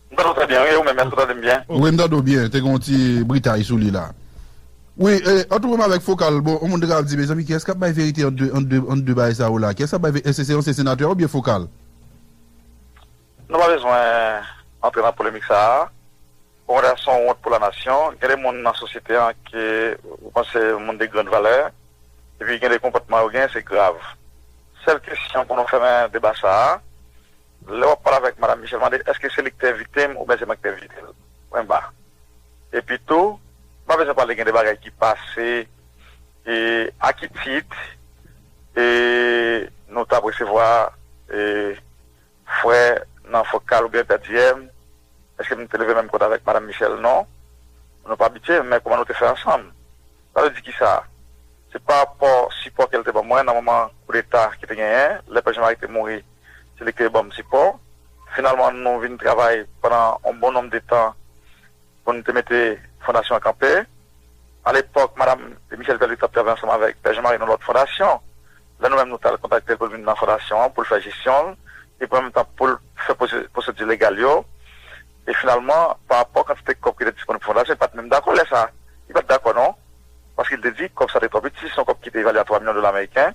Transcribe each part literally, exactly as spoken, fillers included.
M tande w trè byen, wi, ou menm, èske w tande m byen? Wi, m tande w byen, te gen yon ti britay sou li la. Wi, e, an tou menm avèk Fokal, bon, yon moun te ka ap di, mezanmi, kiyès k ap bay verite ant de, ant de, ant de bagay sa yo la? Kiyès k ap bay ve-, èske se ansyen senatè oubyen Fokal? Nou pa bezwen antre nan polemik sa a. Okontrè, se yon wont pou lanasyon. Gen de moun nan sosyete an ke ou panse moun de grand valè, epi gen de konpòtman yo gen, se grav. Sèl kesyon pou nou fèmen deba sa a, lè w ap pale avèk Madanm Michèle, mande èske se li ki te envite m oubyen se mwen ki te envite l. Pwen ba. Epi tou, m pa bezwen pale gen de bagay ki pase, e a ki tit e nou t ap resevwa e frè nan Fokal oubyen Pè Diyè m, èske m te leve menm kote avèk Madanm Michèle? Non. Nou pa abitye, men kòman nou te fè ansanm? Sa vle di kisa? Se pa rapò sipò ke l te ban mwen nan moman koudeta ki te genyen, lè Pè Jean Marie te mouri, se li ki te ban m sipò. Finalman, nou vin travay pandan yon bon nonm de tan pou n te mete fondasyon an kanpe. Alepòk, Madanm Michèle Pè Lwi t ap travay ansanm avèk Pè Jean Marie nan lòt fondasyon. Lè nou menm nou t al kontakte l pou l vin nan fondasyon an, pou l fè jesyon l, epi an menm tan pou l fè pwose-, pwosedi legal yo. E finalman, pa rapò kantite kòb ki te disponib pou fondasyon, li pa t menm dakò lè sa a. Li pa t dakò, non. Paske li te di kòb sa te twò piti, se yon kòb ki te evalye a twa milyon dola ameriken.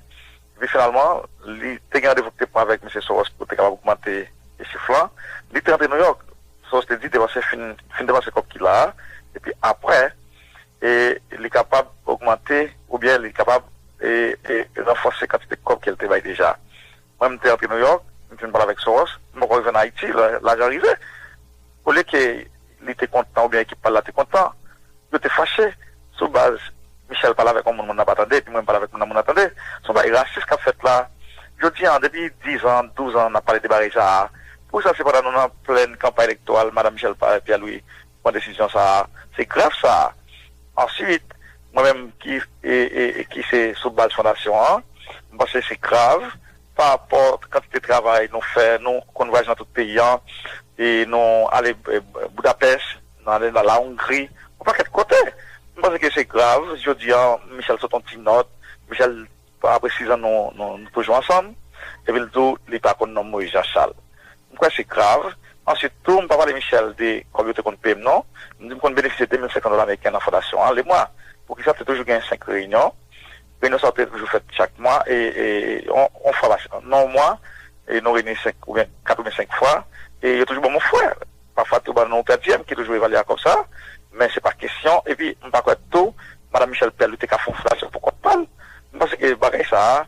Epi finalman, li te gen randevou ki te pran avèk mesye Soros pou te kapab ogmante chif lan. Li te rantre Nouyòk. Soros te di depanse fin, fin depanse kòb ki la a. Epi apre, e li kapab ogmante oubyen li kapab e, e ranfòse kantite kòb ke l te bay deja. Mwen, m te antre Nouyòk, m fin pale avèk Soros, m poko rive ann Ayiti, la, lajan rive. Olye ke li te kontan oubyen ekip pa l la te kontan, yo te fache sou baz Michèle pale avèk yon moun, moun nan pa tande, epi mwen, m pale avèk moun nan, moun nan tande. Se yon bagay rasis k ap fèt la. Jodi a, depi diz an, douz an, n ap pale de bagay sa a. Poukisa se pandan nou nan plen kanpay elektoral, Madanm Michèle pa-, Pierre Louis pran desizyon sa a? Se grav sa a. Answit, mwen menm ki, e, e, e ki se sou baz fondasyon an, m panse se grav pa rapò kantite travay nou fè, nou konn vwayaje nan tout peyi an, e nou ale, e, Boudapès, nou ale nan la Hongrie, yon pakèt kote. M panse ke se grav, jodi an, Michèle sot yon ti nòt, Michèle, apre sis an nou, nou, nou toujou ansanm, epi l di w li pa konn non Moïse Jean Charles. M kwè se grav. Answit tou, m pa pale Michèle de kòb yo te konn peye m non. M di m konn benefisye de mil senk san dola ameriken nan fondasyon an lemwa. Poukisa te toujou gen senk reyinyon? Reyinyon sa yo te toujou fèt chak mwa, e, e, e, on, on fwa pa, nan yon mwa, e nou reyini senk oubyen kat oubyen senk fwa, e yo toujou ban m yon frè. Pafwa tou ban nou Pè Diyè m ki toujou evalye a kòb sa, men se pa kesyon. Epi m pa kwè tou, Madanm Michèle Pè Lwi te ka fè yon fondasyon pou kont pa l. M panse ke bagay sa a,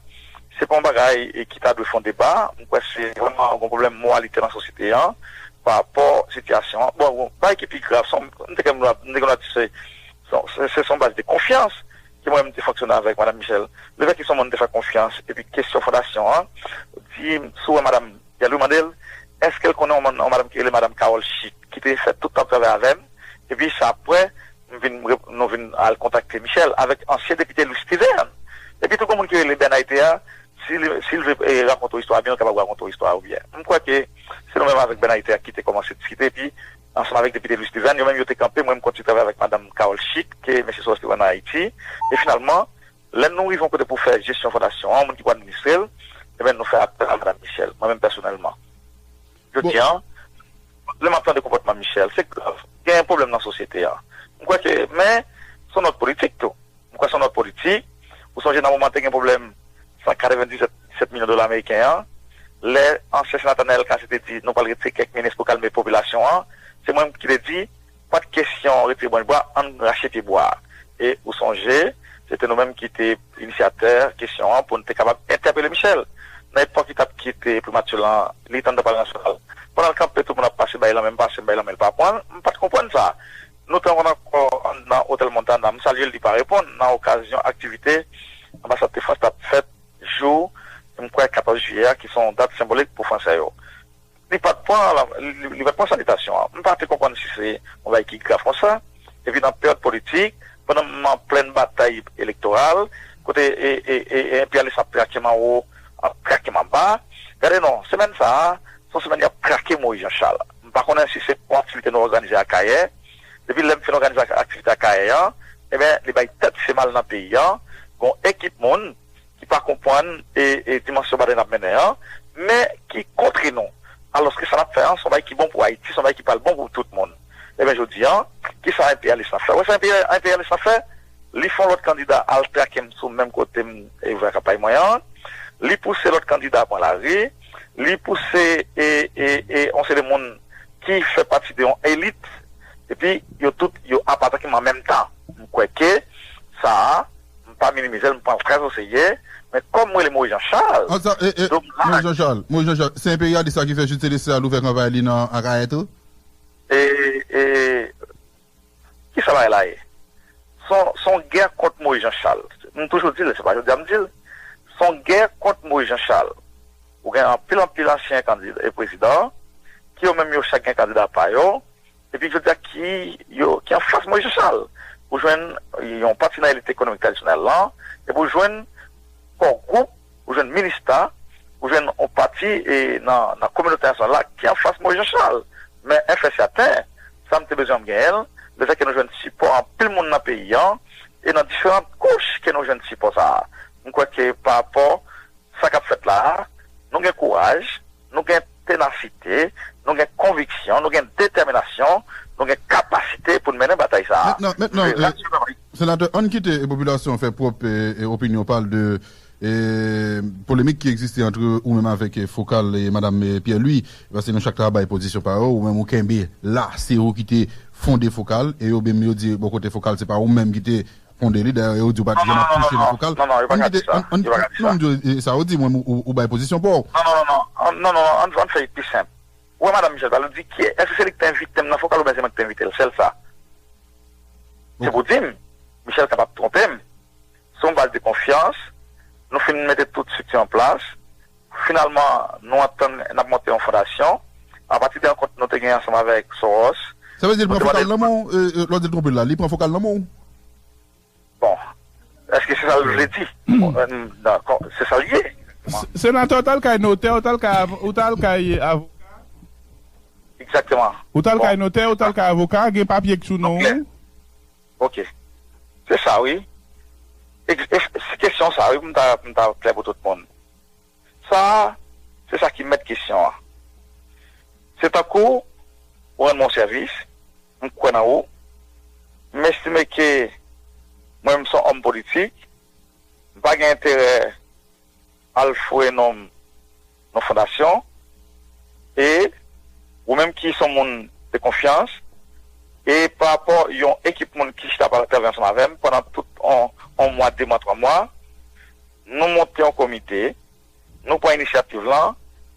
se pa yon bagay, e, ki ta dwe fè yon deba. M kwè se vrèman yon pwoblèm moralite nan sosyete an, pa rapò sitiyasyon an. Bon, bon, bagay ki pi grav, se yon, m te gen dwa, m te gen dwa di se, se, se, se yon baz de konfyans ke mwen menm te fonksyone avèk Madanm Michèle. Lefètke se yon moun m te fè konfyans, epi kesyon fondasyon an, di m, si w wè madanm Pierre Louis mande l, èske l konnen yon, yon madanm ki rele Madanm Carole Chic, ki te fè tout tan ap travay avè m, epi sa apre, m vin, nou vin al kontakte Michèle avèk ansyen depite Louis Steven. Epi tou gen moun ki rele Bernay Thea, si li, si l vle, e, rakonte w istwa a byen, l kapab rakonte w istwa a byen. M kwè ke se nou menm avèk Bernay Thea ki te kòmanse diskite, epi ansanm avèk depite Louis Steven, yo menm yo te kanpe, mwen m kontinye travay avèk madanm Carole Chic, ke mesye Soros te pran nan Ayiti, e finalman, lè nou rive yon kote pou fè jesyon fondasyon an, moun ki pou administre l, ebyen, nou fè apèl a Madanm Michèle, mwen menm pèsonèlman. Jodi an, lè m ap tande konpòtman Michèle, se grav. Gen yon pwoblèm nan sosyete an. M kwè ke, men, se yon nòt politik tou. M kwè se yon nòt politik. Ou sonje nan moman te gen pwoblèm san katrevenndisèt milyon dola ameriken an, lè ansyen senatè Naël Cassé te di nou pral retire kèk minis pou kalme popilasyon an, se mwen ki te di, pa t kesyon retire branch bwa, ann rache pye bwa a. E ou sonje, se te nou menm ki te inisyatè kesyon an pou n te kapab entèpele Michèle. Nan epòk li t ap kite primati lan, li t anndan Palè Nasyonal. Pandan l kanpe, tout moun ap pase bay lanmen, m pase m bay lanmen, l pa pran l. M pa t konprann sa. Nou te rankontre ankò nan Otèl Montana. M salye l, li pa reponn nan okazyon aktivite anbasad de Frans t ap fèt jou, m kwè, katòz jiyè a, ki se yon dat senbolik pou Fransè yo. Li pa t pran, li, li pa t pran salitasyon an. M pa te konprann si se yon bagay ki grav konsa. Epi nan peryòd politik, pandan m an plèn batay elektoral, kote e, e, e, e enperyalis ap trake m anwo, ap trake m anba. Gade non, semèn sa a, se yon semèn y ap trake Moïse Jean Charles. M pa konnen si se yon aktivite nou òganize Akayè. Depi lè m fin òganize ak-, aktivite Akayè an, ebyen, li bay tèt fè mal nan peyi an. Gon ekip moun ki pa konprann e, e dimansyon batay n ap mennen an, men ki kontre nou. Alòske sa n ap fè an, se yon bagay ki bon pou Ayiti, se yon bagay ki pral bon pou tout moun. Ebyen, jodi a, kisa enperyalis lan fè? Ou wè sa enperya- enperyalis lan fè? Li fè yon lòt kandida al trake m sou menm kote m e ouvè kanpay mwen an. Li pouse lòt kandida pran lari. Li pouse e, e, e, yon seri de moun ki fè pati de yon elit. Epi, yo tout, yo apa trankiman an menm tan. M kwè ke sa a, m pa minimize l, m pran l trè o serye. Men kòm mwen rele Moyiz Jan Chal, An sa, e, e, domaj. Moyiz Jan Chal, Moyiz Jan Chal, se enperyalis sa ki fè Jude Célestin al ouvè kanpay li nan Akayè tou? E, e, kisa bagay la ye? Se yon, se yon gè kont Moyiz Jan Chal. M toujou di l, se pa jodi a m di l. Se yon gè kont Moyiz Jan Chal. Ou gen anpil, anpil ansyen kandida e prezidan, ki yo menm yo chak gen kandida pa yo, epi jodi a ki yo, ki anfas Moyiz Jan Chal. Ou jwenn yon pati nan elit ekonomik tradisyonèl lan, epi ou jwenn kò gwoup, ou jwenn minista, ou jwenn yon pati e nan, nan kominote entènasyonal la ki anfas Moyiz Jan Chal. Men, en fè sèten, sa m te bezwen m genyen l, lefètke nou jwenn sipò anpil moun nan peyi an, e nan diferan kouch ke nou jwenn sipò sa a. M kwè ke pa rapò sa k ap fèt la a, nou gen kouraj, nou gen tenasite, nou gen konviksyon, nou gen detèminasyon, nou gen kapasite pou n mennen batay sa a. Mentnan, mentnan, Jwe e, rasyonèl. Senatè, ann kite, e, popilasyon an fè pwòp, e, e, opinyon pa l de, e, polemik ki egziste ant ou menm avèk, e, Fokal e madanm, e, Pierre Louis, paske nou chak ta bay pozisyon pa yo, ou menm ou kenbe la, se ou ki te fonde Fokal, e yo menm yo di bò kote Fokal, se pa ou menm ki te fonde li, dayè yo di ou pa t janm ap touche nan Fokal. Non, non, yo pa ka di sa. Ann kite, ann, ann, non, m di, e, sa yo di, mwen, ou, ou bay pozisyon pa w. Non, non, non, non, non, non, ann, ann fè l pi senp. Ou wè madanm Michel pale, ou di ki, èske se li ki te envite m nan Fokal oubyen se mwen ki te envite l? Sèl sa. Se pou di m, Michel kapab twonpe m. Se yon baz de konfyans, nou fin mete tout estrikti an plas. Finalman, nou antann n ap monte yon fondasyon. Apati de rankont nou te gen ansanm avèk Soros, Sa vle di l pran Fokal nan men w, e, e, lè w di l twonpe l la, li pran Fokal nan men w? Bon, èske se sa l vle di? Bon, e, dakò, se sa l ye. S- Senatè, ou t al kay notè, ou t al kay av- ou t al kay avoka? Egzakteman. Ou t al kay notè, ou t al kay avoka, gen papye k sou non w? Ok. Se sa, wi. Ex- e- se kesyon sa, wi, pou m ta, pou m ta klè pou tout moun. Sa a, se sa ki mèt kesyon an. Se tankou ou rann mwen yon sèvis, m kwè nan ou, m estime ke mwen menm se yon òm politik, m pa gen enterè al foure non m nan fondasyon, e ou menm ki se yon moun de konfyans, e pa rapò yon ekip moun ki chita pale travay ansanm avè m pandan tout yon, yon mwa, de mwa, twa mwa, nou monte yon komite, nou pran inisyativ lan,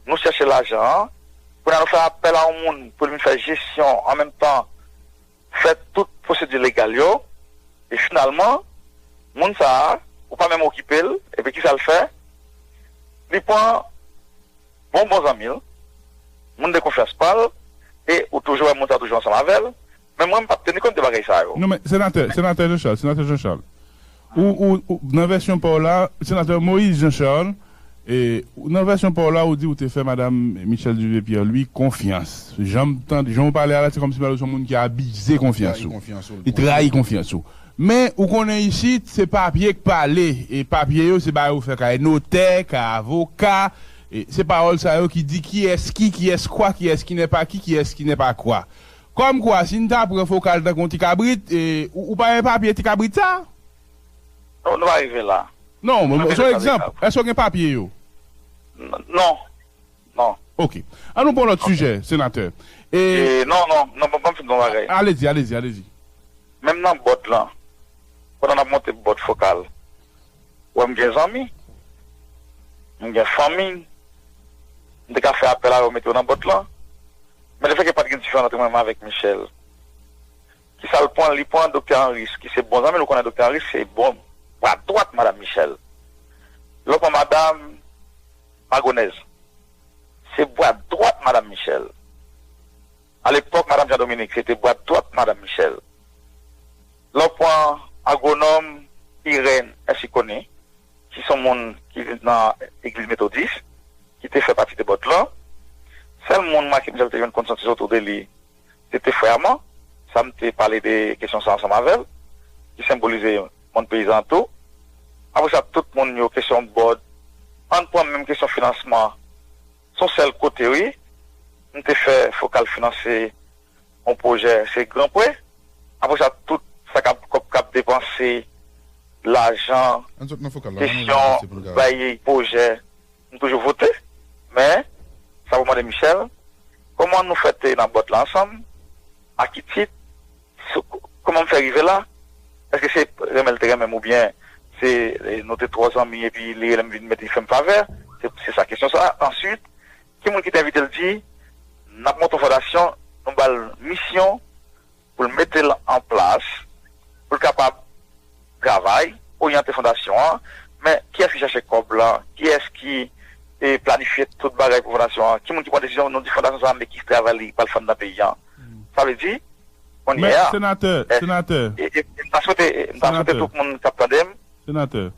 nou chèche lajan an, kounye a nou fè apèl a yon moun pou l vin fè jesyon, an menm tan, fè tout pwosedi legal yo, e finalman, moun sa a, ou pa menm okipe l, epi kisa l fè? Li pran bon bon zanmi l, moun de konfyans pa l, e ou toujou wè moun sa a toujou ansanm avè l, men mwen m p ap teni kont de bagay sa yo. Non, men, senatè, senatè Jean Charles, senatè Jean Charles, ou, ou, ou, nan vèsyon pa w la, senatè Moïse Jean Charles, e, ou- nan vèsyon pa w la, ou di ou te fè madanm Michèle Duvivier Pierre Louis konfyans. Jan m tande, jan w pale a la, se kòmsi w se yon moun ki abize konfyans ou. Li trayi konfyans ou. Men, ou konnen isit, se papye k pale, e papye yo, se bagay ou fè kay notè, kay avoka, e se pawòl sa yo ki di kiyès ki, kiyès kwa, kiyès ki n'est pas qui, kiyès ki n'est pas quoi. Kòmkwa, si n ta pran Fokal tankou yon ti kabrit, e, ou, ou pa gen papye ti kabrit sa? Non, nou pa rive la. Non, men se yon egzanp. Èske w gen papye yo? N- Non. Non. Ok. An nou pran lòt sijè, senatè. E, non, non, non, ban m fin di yon bagay. Alezi, alezi, alezi. Menm nan bòd lan, pandan n ap monte bòd Fokal, ou wè m gen zanmi, m gen fanmi, m te ka fè apèl a yo mete yo nan bòd lan. Men lefètke pa t gen diferans ant mwen menm avèk Michèle. Kisa l pran? Li pran Doktè Henry, ki se bon zanmi l, ou konnen Doktè Henry se bon bra dwat madanm Michèle. Lè w pran madanm Magonèz, se bra dwat madanm Michèle. Alepòk, madanm Jean Dominique, se te bra dwat madanm Michèle. Lè w pran agwonòm Irène Ensikoni, ki se yon moun ki nan legliz metodis, ki te fè pati de bòd lan. Sèl moun mwen ak Michèle te jwenn konsantis otou de li, se te frè a mwen. Sa m te pale de kesyon sa ansanm avè l, ki senbolize mond peyizan an tou. Apre sa, tout moun yo, kesyon bòd, ann pran menm kesyon finansman, se yon sèl kote, wi. M te fè Fokal finanse yon pwojè, se gran prè. Apre sa, tout sa k ap, kòb k ap depanse, lajan, kesyon bay pwojè, m toujou vote. Men, sa pou mande Michel, kòman nou fè te nan bòt la ansanm, a ki tit, sou, kòman m fè rive la, èske se renmen l te renmen m oubyen se, e, nou te twò zanmi epi li rele m vin mete fè m favè, se, se sa kesyon sa. Answit, ki moun ki te envite l di, n ap monte yon fondasyon, nou ba l misyon pou l mete l an plas, pou l kapab travay, oryante fondasyon an, men kiyès ki chache kòb la, kiyès ki e planifye tout bagay pou fondasyon an, ki moun ki pran desizyon, nou di fondasyon sa a, men ki travay li pral fè anndan peyi an. Sa vle di, kounye a, senatè, senatè, e, e, e m ta swete, e, m ta swete tout moun k ap tande m, senatè,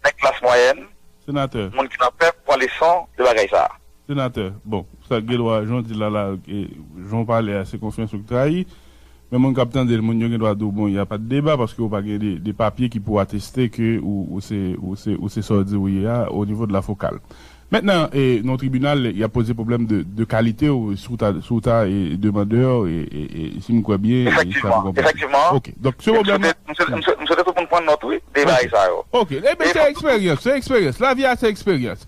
nèg klas mwayèn, senatè, moun ki nan pèp, pran leson de bagay sa a. Senatè, bon, sa gen dwa, jan w di l la, la, e, jan w pale a, se konfyans ou k trayi. Men moun k ap tande l, moun yo gen dwa di w, bon, y a pas de débat, paske w pa gen de, de papye ki pou ateste ke ou, ou se, ou se, ou se sa w di w ye a, o nivo de la fokal. Mentnan, e, nan tribinal, y ap poze pwoblèm de, de kalite w, si w ta, si w ta, e, demandè, e, e, e, si m kwè byen, e, sa pou konprann. Efektivman, efektivman. Ok, donk, se pwoblèm la. M swete, m swete, m swete tout moun pran nòt, wi, de bagay sa yo. Ok, e ben, se eksperyans, se eksperyans. Lavi a, se eksperyans.